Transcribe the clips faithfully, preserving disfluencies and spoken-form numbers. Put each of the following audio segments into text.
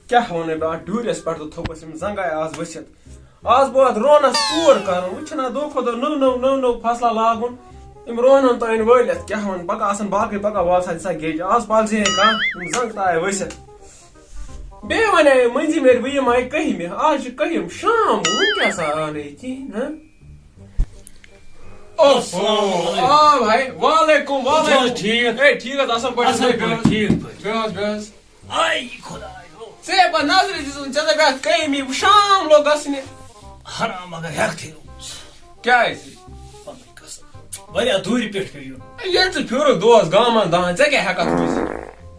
کیٛاہ وَنہٕ بہٕ اَتھ ڈوٗرِس پٮ۪ٹھ تہٕ تھوٚپَس یِم زنٛگہٕ آیہِ آز ؤسِتھ۔ آز بہٕ اَتھ رونَس ژوٗر کَرُن، وٕچھِ نا دۄہ کھۄتہٕ دۄہ نٔو نٔو نٔو نٔو فصلہ لاگُن۔ أمۍ رونَن تہٕ أنۍ وٲلِتھ، کیٛاہ وَنہٕ، پَگاہ آسَن باقٕے، پَگاہ والہٕ سا، دِسا گیٚجہِ۔ آز پالزِ ہے کانٛہہ، یِم زنٛگہٕ تہٕ آیہِ ؤسِتھ۔ بیٚیہِ وَنے مٔنٛزِم یٲرۍ بہٕ یِمہٕ ہاے کٔہِمہِ، آز چھِ کٔہِم شام، وٕنہِ کیٛاہ سا آو نہٕ یہِ کِہیٖنۍ، ہہ؟ اوف۔ السلام علیکم۔ آ بھائی، وعلیکم، وعلیکم۔ چھُو حظ ٹھیٖک؟ ہے، ٹھیٖک حظ، اَصٕل پٲٹھۍ، اَصٕل ہے، بیٚہہ حظ۔ پٲٹھۍ، ٹھیٖک پٲٹھۍ۔ بیٚہہ حظ، بیٚہہ حظ۔ آے خۄدایو۔ ژےٚ ہے پَتہٕ نظرِ دِژٕن، ژےٚ دَپیٛاکھ کٔہِم یی، شام لوٚگ گژھنہِ۔ حرام مگر ہٮ۪کتھٕے اوس۔ کیٛازِ؟ پَنٕنۍ قسم۔ واریاہ دوٗرِ پٮ۪ٹھ پیوٚو یُن۔ ہے، ییٚلہِ ژٕ پھیورُکھ دۄہَس گامَن دَہَن، ژےٚ کیٛاہ ہٮ۪کَتھ روٗزِتھ؟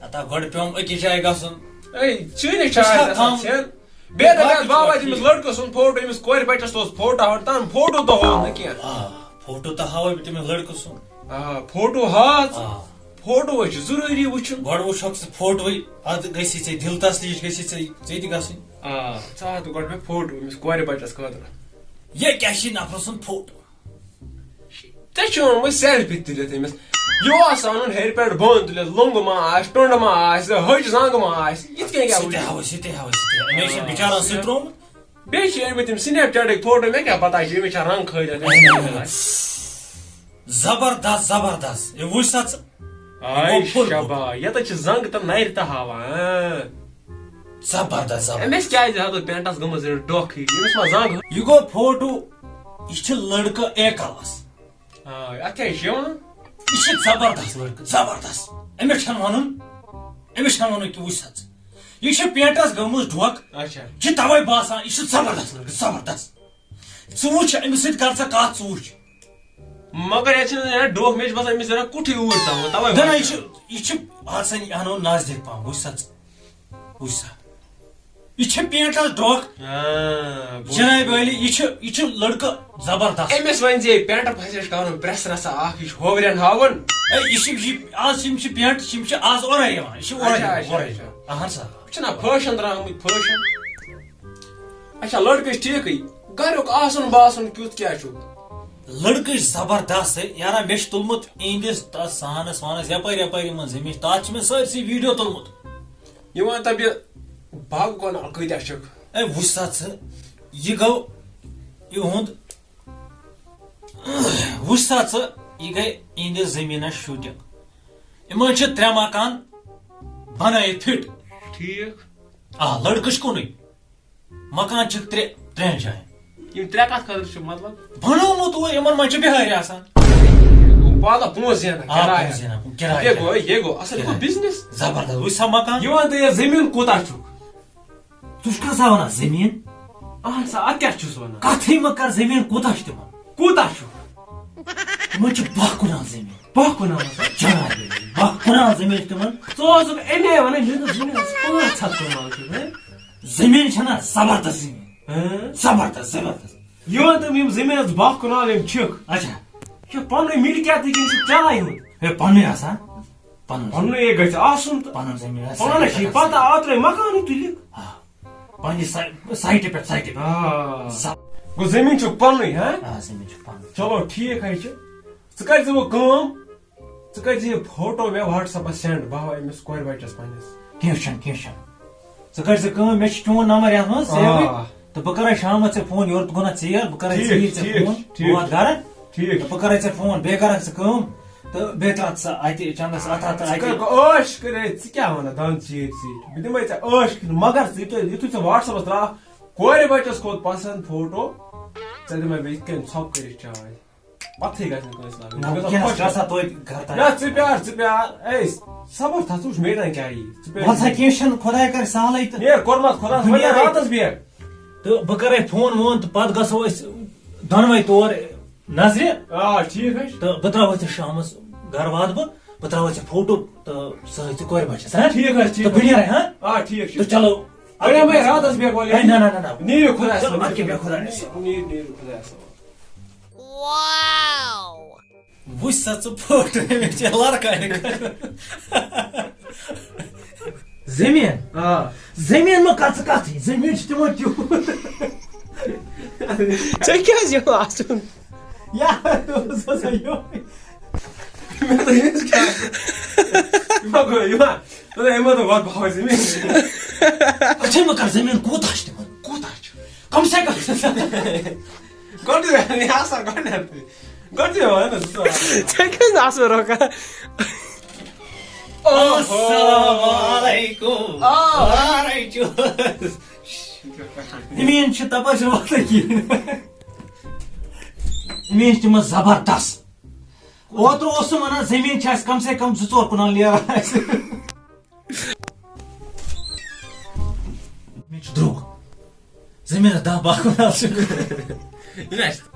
اَتا گۄڈٕ پیوٚم أکِس جایہِ گژھُن۔ ہے، چٲنِس چھِ أسۍ چھا آسان کَم؟ ژھٮ۪ن؟ بیٚیہِ دَپہِ باقٕے اَتھ بابا، چھِ تٔمِس ٹھیٖک۔ لٔڑکہٕ سُنٛد فوٹو، أمِس کورِ بَچَس اوس فوٹو ہاوُن، تَنہٕ فوٹو تہٕ ہوو نہٕ کینٛہہ۔ آ، فوٹو تہٕ ہاوَے بہٕ تٔمِس لٔڑکہٕ سُنٛد۔ آ، فوٹو ہاو ژٕ۔ آ۔ فوٹو حظ چھُ ضروٗری وٕچھُن۔ گۄڈٕ وٕچھکھ ژٕ فوٹوٕے، اَدٕ گژھی ژےٚ دِل تسلی، گژھی ژےٚ، ژےٚ تہِ گژھٕنۍ۔ آ، ژٕ ہاو تہٕ گۄڈٕ مےٚ فوٹو أمِس کورِ بَچَس خٲطرٕ۔ یہِ کیٛاہ چھِ نفرٕ سُنٛد فوٹو؟ ژےٚ چھُ اوٚنمُت سیلفی تُلِتھ أمِس۔ یہِ اوس اَنُن ہیٚرِ پٮ۪ٹھ بۄن تُلِتھ، لوٚنٛگ ما آسہِ، ٹۄنٛڈ ما آسہِ، ۂج زنٛگ ما آسہِ، یِتھ کٔنۍ کیٛاہ سُہ تہِ وٕچھِ؟ ہاوَے، سُہ تہِ ہاوَے، سُہ تہِ ہاوَے۔ أمۍ ہے چھُ بِچارَن سُہ ترٛوومُت۔ بیٚیہِ چھِ أنۍمٕتۍ یِم Snapchat-ٕکۍ فوٹو، مےٚ کیٛاہ پَتہ چھِ أمِس چھا رنٛگ کھٲلِتھ۔ زبردست، زبردست۔ یہِ وٕچھ سا ژٕ۔ آے یہِ گوٚو full شبا، یَتَتھ چھِ زنٛگ تہٕ نَرِ تہٕ ہاوان، ہاں۔ زبردست، زبردست۔ أمِس کیٛازِ ہَتو پینٹَس گٔمٕژ یہِ ڈۄکھ ہِش؟ أمِس ما زنٛگ؟ یہِ گوٚو فوٹو، یہِ چھِ لٔڑکہٕ اے کلاس۔ آ، اَتھ کیٛاہ چھِ یِوان؟ یہِ چھِ زبردست لٔڑکہٕ، زبردست۔ أمِس چھَنہٕ وَنُن، أمِس چھَنہٕ وَنُن کہِ وٕچھ سا ژٕ۔ یہِ چھِ پینٹَس گٔمٕژ ڈۄکھ۔ اچھا۔ یہِ چھِ تَوَے باسان، یہِ چھِ زبردست لٔڑکہٕ، زبردست۔ ژٕ وٕچھ، أمِس سۭتۍ کر ژٕ کَتھ، ژٕ وٕچھ۔ مگر یَتھ چھِنہٕ نیران ڈوکھ، مےٚ چھِ باسان أمِس نیران کُٹھٕے اوٗرۍ تام، تَوَے نہ، نہ، یہِ چھُ، یہِ چھُ آسان، یہِ اَنو نزدیٖک پَہَم، وٕچھ سا ژٕ، وٕچھ سا۔ یہِ چھِ پینٹَس ڈرٛۄکھ۔ آ، بوز۔ جناب عٲلی، یہِ چھُ، یہِ چھُ لٔڑکہٕ زبردست۔ أمِس وۄنۍ زِ پینٹہٕ پھَسہِ چھِ کَرُن پرٛٮ۪س رَژھا اَکھ، یہِ چھُ ہوورٮ۪ن ہاوُن۔ اے، یہِ چھِ، یہِ، آز یِم چھِ پینٹ، یِم چھِ آز اورَے یِوان، یہِ چھِ اورَے اچھا، یِوان، اچھا، اورَے اچھا۔ یِوان۔ اَہَن سا۔ یہِ چھُنہ فیشن درٛامُت، فیشن؟ اچھا، لٔڑکہٕ چھِ ٹھیٖکٕے، گَریُک آسُن باسُن کیُتھ کیٛاہ چھُ؟ لٔڑکہٕ چھِ زبردست، ہے، یارا، مےٚ چھُ تُلمُت اِہِنٛدِس تَتھ سہنَس وہنَس یَپٲرۍ یَپٲرۍ یِمَن زٔمیٖن، تَتھ چھِ مےٚ سٲرسٕے ویٖڈیو تُلمُت۔ یہِ وَن تہٕ مےٚ، باغہٕ کۄنال کۭتیٛاہ چھِکھ؟ اے، وٕچھ سا ژٕ، یہِ گوٚو یِہُنٛد، وٕچھ سا ژٕ، یہِ گٔے اِہِنٛدِس زٔمیٖنَس shooting۔ یِمَن چھِ ترٛےٚ مکان بَنٲیِتھ فِٹ۔ ٹھیٖک۔ آ، لٔڑکہٕ چھِ کُنُے۔ مکان چھِکھ ترٛےٚ، ترٛٮ۪ن جاین۔ یِم ترٛےٚ کَتھ خٲطرٕ چھِ، مطلب؟ بَنومُت اوس، یِمَن منٛز چھِ بِہٲرۍ آسان۔ پانہٕ پونٛسہٕ زینان، آ، کِراے۔ پونٛسہٕ زینان، کِراے۔ یہِ گوٚو، یہِ گوٚو اَصٕل، یہِ گوٚو کِراے۔ بِزنِس۔ زبردست، وٕچھ سا مکان۔ یہِ وَن تہٕ، یہِ زٔمیٖن کوٗتاہ چھُکھ؟ ژٕ چھُکھ سا وَنان زٔمیٖن؟ اَہَن سا، اَدٕ کیٛاہ چھُس وَنان؟ کَتھٕے مہٕ کَر، زٔمیٖن کوٗتاہ چھُ تِمَن؟ کوٗتاہ چھُ؟ تِمَن چھِ باہ کنال زٔمیٖن۔ باہ کنال ہسا؟ جناب، باہ کنال زٔمیٖن چھِ تِمَن۔ ژٕ اوسُکھ اَمے وَنان، مےٚ دوٚپ زٔمیٖنَس پانٛژھ ہَتھ کنال چھُ، ہہ؟ زٔمیٖن چھَنہ زبردست زٔمیٖن؟ ہہ؟ زبردست، زبردست۔ یہِ وَن تہٕ، یِم زٔمیٖنَس باہ کنال یِم چھِکھ، اچھا۔ یہِ چھُ پَنُن مِلکیتٕے کِنہٕ چھُکھ چَلان یِہُنٛد؟ ہے، پَنُنُے آسان۔ پَنُن۔ پَنُنُے گژھِ آسُن تہٕ۔ پَنُن زٔمیٖن آسہِ، پانَس چھِ سارِوٕے پَتہ، آسان۔ آترَے مکانٕے تُلِکھ۔ آ۔ پننہِ سا-، سایٹہِ پٮ۪ٹھ، سایٹہِ پٮ۪ٹھ۔ آ۔ سا- گوٚو زٔمیٖن چھُ پننُے، ہاں؟ آ، زٔمیٖن چھُ پننُے۔ چلو، ٹھیٖک حظ چھُ۔ ژٕ کٔرۍ زِ وۄنۍ کٲم، ژٕ کٔرۍ زِ یہِ فوٹو مےٚ WhatsApp-س send، بہٕ ہاوٕ أمِس کورِ بَچَس پنٛنِس۔ کینٛہہ چھُنہٕ، کینٛہہ چھُنہٕ۔ ژٕ کٔرۍ زِ کٲم، مےٚ چھُ چون نمبر یَتھ منٛز آ۔ save، تہٕ بہٕ کَرَے شامَس ژےٚ فون، یورٕ تہِ گوٚو نہ ژیر، بہٕ کَرَے ٹھیٖک، ژیٖرۍ ژےٚ ٹھیٖک، فون، ٹھیٖک۔ بہٕ واتہٕ گَرٕ، ٹھیٖک۔ تہٕ بہٕ کَرَے ژےٚ فون، بیٚیہِ کَرَکھ ژٕ کٲم، تہٕ بیٚیہِ ترٛاو ژٕ اَتہِ چَندَس اَتھ، اَتھ، ژٕ اَتہِ۔ کَر عٲش کٔرِتھ، ژٕ کیٛاہ وَنان، دَنٛد ژیٖرۍ ژیٖرۍ؟ بہٕ دِمَے ژےٚ عٲش کٔرِتھ، مگر ژٕ یُتھُے، یُتھُے ژٕ WhatsApp-س ترٛاوَکھ کورِ بَچَس کھوٚت پَسنٛد فوٹو، ژےٚ دِمَے بہٕ یِتھ کٔنۍ ژھۄپہٕ کٔرِتھ چاے۔ پَتہٕے گژھِ نہٕ کٲنٛسہِ لَگٕنۍ۔ نہ، مےٚ گژھِ وٕنکیٚنَس خۄش کر سا گژھُن۔ توتہِ گرٕ تام۔ نہ، ژٕ پیار، ژٕ پیار۔ اے، صبر تھاو، ژٕ وٕچھ میڈم کیٛاہ یی۔ ژٕ پیار۔ وَلہٕ سا، کینٛہہ چھُنہٕ، خۄداے کَرِ سہلٕے تہٕ۔ نیر، کوٚرمَتھ خۄدایَس، دُنیا وۄنۍ راتَس بیٚہہ۔ تہٕ بہٕ کَرَے فون وون تہٕ پَتہٕ گژھو أسۍ دۄنوَے تور نظرِ۔ آ، ٹھیٖک حظ چھُ۔ تہٕ بہٕ ترٛاوَے ژےٚ شامَس گَرٕ واتہٕ بہٕ، بہٕ ترٛاوَے ژےٚ فوٹو تہٕ سۭتۍ ژٕ کورِ بَچَس، ہا؟ ٹھیٖک حظ، ٹھیٖک تہٕ بہٕ حظ۔ نیرَے، ہا؟ آ، ٹھیٖک چھُ۔ تہٕ چلو۔ اَڑے مَے راتَس بیٚہہ وَلہٕ۔ ہے، نہ، نہ، نہ، نہ۔ نیٖرِو خۄدایَس چلو، حوالہٕ۔ اَدٕ کیٛاہ بیٚہہ خۄدایَس حوالہٕ۔ نیٖرِو، نیٖرِو خۄدایَس حوالہٕ۔ وٕچھ سا ژٕ فوٹو، مےٚ چھِ لَرٕ کَڑٕنۍ۔ زٔمیٖن؟ آ۔ زٔمیٖن مہ کَر ژٕ کَتھٕے، زٔمیٖن چھِ تِمَن تیوٗت۔ ژےٚ کیٛازِ یِوان اَسُن؟ یا، سُہ ہسا یِوان۔ مےٚ دوٚپ، أمِس کیٛاہ؟ یِمو گوٚو، یِمو، مےٚ دوٚپ، أمۍ ما دوٚپ، وَلہٕ بہٕ ہاوَے زٔمیٖن۔ اچھا، مےٚ کر زٔمیٖن کوٗتاہ چھُ تِمن؟ کوٗتاہ چھُ؟ کم سے کم۔ گۄڈٕ یہِ آسان گۄڈٕنٮ۪تھٕے۔ گۄڈٕ یہِ وَنان ژٕ۔ ژےٚ کیٛازِ نہٕ آسہٕ مےٚ روکان؟ السلام علیکم۔ آ۔ وعلیکم۔ زٔمیٖن چھِ تَپٲرۍ چھِ واتان کِہیٖنۍ۔ زٔمیٖن چھِ تِمن زبردست۔ اوترٕ اوسُم وَنان، زٔمیٖن چھِ اَسہِ کم سے کم زٕ ژور کنال نیران اَسہِ۔ مےٚ چھُ درٛوگ۔ زٔمیٖنَس دَہ باہ کنال چھِ۔ یہِ نہ اَسہِ۔